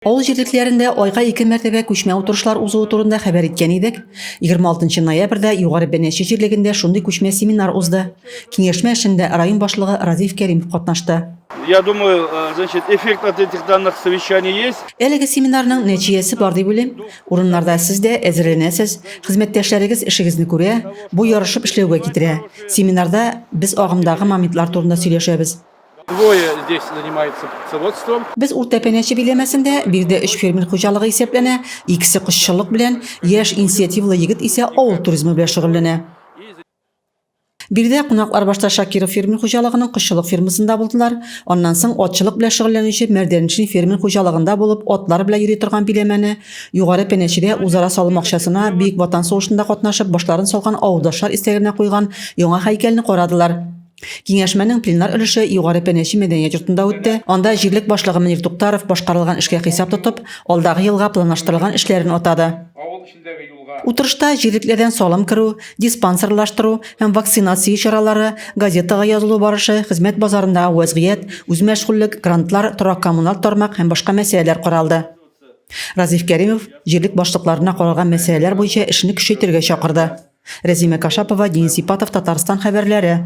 Авыл җирлекләрендә айга ике мәртәбә күчмә утырышлар узуы турында хәбәр иткән идек. 26 ноябрьдә Югары Бәнәче җирлегендә шундый күчмә семинар узды. Киңәшмә эшендә район башлыгы Разиф Кәримов катнашты. Я думаю, значит, эффект от этих данных совещаний есть. Әлеге семинарның нәтиҗәсе бар дип уйлыйм. Урыннарда сез дә әзерләнәсез, хезмәттәшләрегез эшегезне күрә, бу ярышып эшләүгә китерә. Семинарда без агымдагы моментлар турында сөйләшәбез. Двое здесь занимаются птицеводством. Без Урта Пәнәче биләмәсендә, биредә өч фермер хуҗалыгы исәпләнә, икесе кошчылык белән, яшь инициативалы егет исә авыл туризмы белән шөгыльләнә. Биредә кунаклар башта Шакиров фермер хуҗалыгының кошчылык фермасында булдылар, аннан соң атчылык белән шөгыльләнүче Мәрдәншин фермер хуҗалыгында булып атлар белән йөри торган биләмәне, Югары Пәнәчедә үзара салым акчасына Бөек Ватан сугышында катнашып башларын салган авылдашлар истәлегенә куйган яңа һәйкәлне карадылар. Киңәшмәнең пленар өлеше Югары Пәнәче мәдәният йортында үтте. Анда җирлек башлыгы Мөнир Туктаров башкарылган эшкә хисап тотып, алдагы елга планлаштырылган эшләрен атады. Утырышта җирлекләрдән салым керү, диспансерлаштыру һәм вакцинация чаралары, газетага язылу барышы, хезмәт базарындагы вәзгыять, үзмәшгульлек, грантлар, торак-коммуналь тармак һәм башка мәсьәләләр каралды. Разиф Кәримов җирлек башлыкларына каралган мәсьәләләр буенча эшне көчәйтергә чакырды. Рәзимә Кашапова, Денис Ипатов, Татарстан хәбәрләре.